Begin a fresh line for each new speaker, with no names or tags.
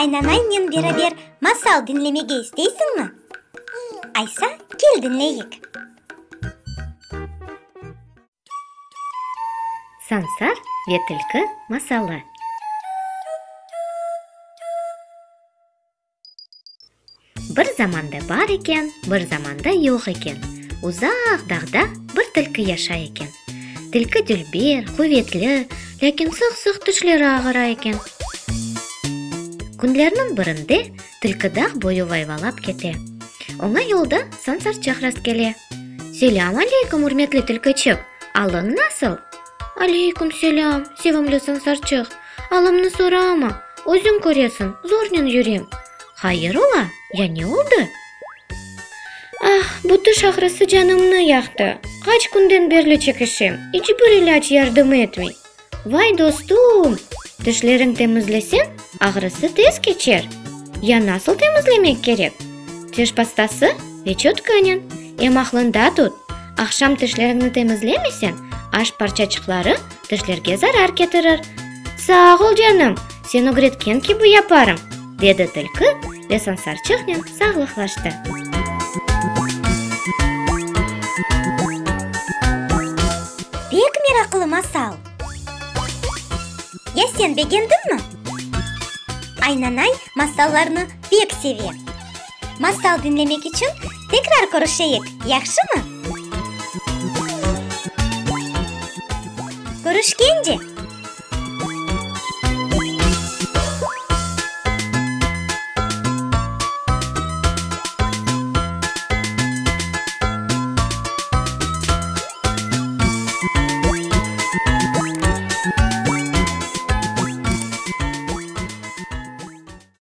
Aynanaynen beraber masal diñlemege isteysiñmi? Aysa, kel diñleyik!
Sansar ve tilki masalı. Bir zamanda bar eken, bir zamanda yoq eken, uzaq dağda bir tilki yaşay eken. Tilki dülber, quvetli, lâkin sıq-sıq tişleri ağıra eken. Künlerniñ birinde tilki dağ boyu vayvalap kete. Oña yolda Sansarçıq rastkele. Selâm aleyküm, ürmetli tilkiçik, alıñ nasıl? Aleyküm selâm, sevimli Sansarçıq, alımnı sorama, özüñ köresiñ, zornen yürem. Hayır ola, ya ne oldı? Ah, bu tiş ağrısı canımnı yaqtı, qaç künden berli çekişem, iç bir ilâc yardım etmey. Vay, dostum, tişleriñ temizleseñ, ağrısı tez keçer. Ya nasıl temizlemek kerek? Tiş pastası ve çötkanen. Em aqlıñda tut, aqşam tişleriñni temizlemeseñ, aş parçaçıqları tişlerge zarar ketirir. Sağ ol, canım, sen ögretken kibi yaparım, dedi tilki ve sansarçıqnen sağlıqlaştı.
Pek meraqlı masal. Ya sen begendiñmi? Aynanay masallarnı pek seve. Masal diñlemek içün tekrar körüşeyik, yahşımı? Körüşkence!